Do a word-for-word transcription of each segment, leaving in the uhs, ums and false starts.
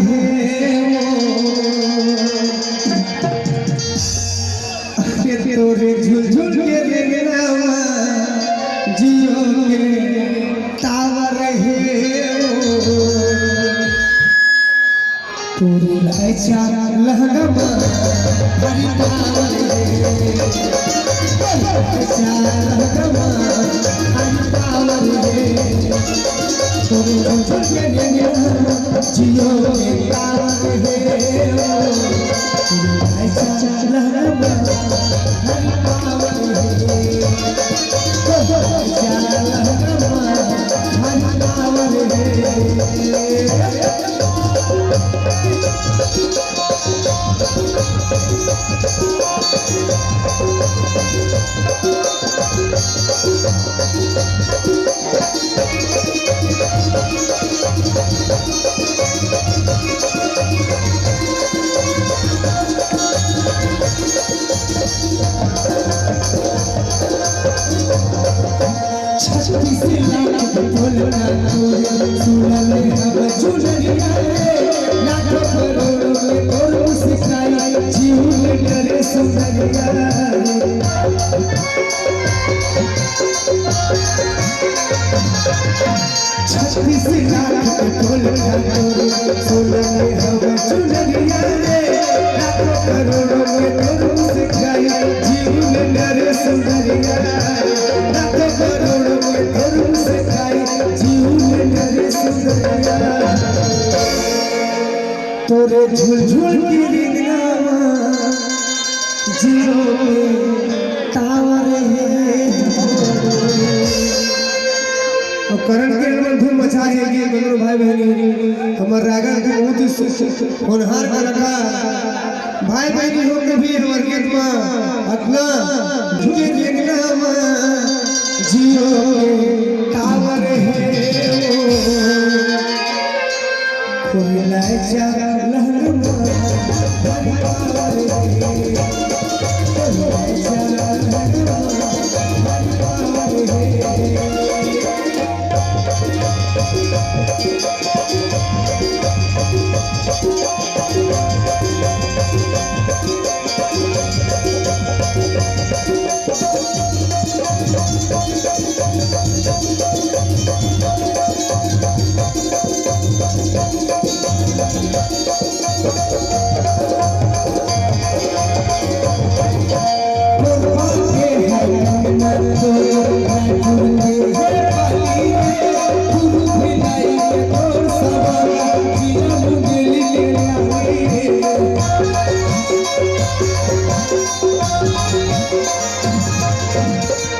हे मोर, के तोरे झुलझुल के रेंगना मा जियो के tower हे मोर। तोरे लहचा लहंगा मा भारी power हे। लहचा लहंगा मा भारी power हे। तोरे झुलझुल के रेंगना मा जियो के tower हे। तोरे लहचा लहंगा मा भारी power हे। लहचा लहंगा मा भारी power हे। छत्तीस लाख के बोलना तोरे, सुनल हब चुनरिया रे, लाखों करोड़ों में तोर मुस्काई, जीव में डरे सुनरिया रे। छत्तीस लाख के बोलना तोरे, सुनल हब चुनरिया रे, लाखों करोड़ों में तोर मुस्काई, जीव में डरे सुनरिया। लाखों करोड़ों में तोर मुस्काई, जीव में डरे सुनरिया। तोरे झुलझुल के रेंगना मा जियो के tower हे। अब करण के अंदर धूम मचा जाएगी, दोनों भाई बहन। हमर रायगढ़ के बहुत ही सु-, सु-, होनहार कलाकार भाई बहन हो के भी हमर गीत मा अतना झुके रेंगना मा जियो के tower हे। कोई लहचा लहंगा मा भारी power हे। कोई लहचा लहंगा मा भारी power हे।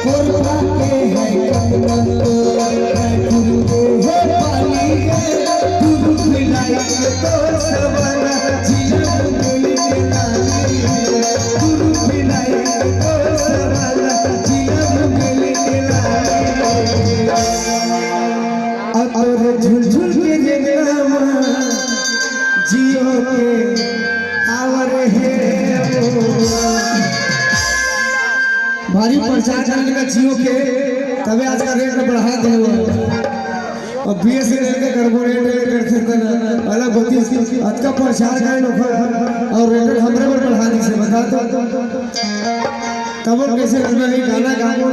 कोरबा के है कंगना तो रायपुर के है पाली रे। गुरु मिलाई के तो सवाना जिला मुंगेली के नानी। गुरु मिलाई के तो सवाना जिला मुंगेली के नानी। और तोरे झुलझुल के रेंगना मा जियो के tower हे। भारी प्रचार करे का जियो के, तबे आज का rate बढ़ा दे। अब BSNL के corporate rate करथे त अलग होतिस, अतका प्रचार करे लोग और rate हमरे बर बढ़ा दिस हे, बता तो। तब हम कैसे करना है गाना गाबो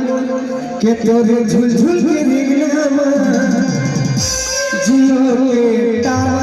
के तोरे झुलझुल के रेंगना मा जियो के tower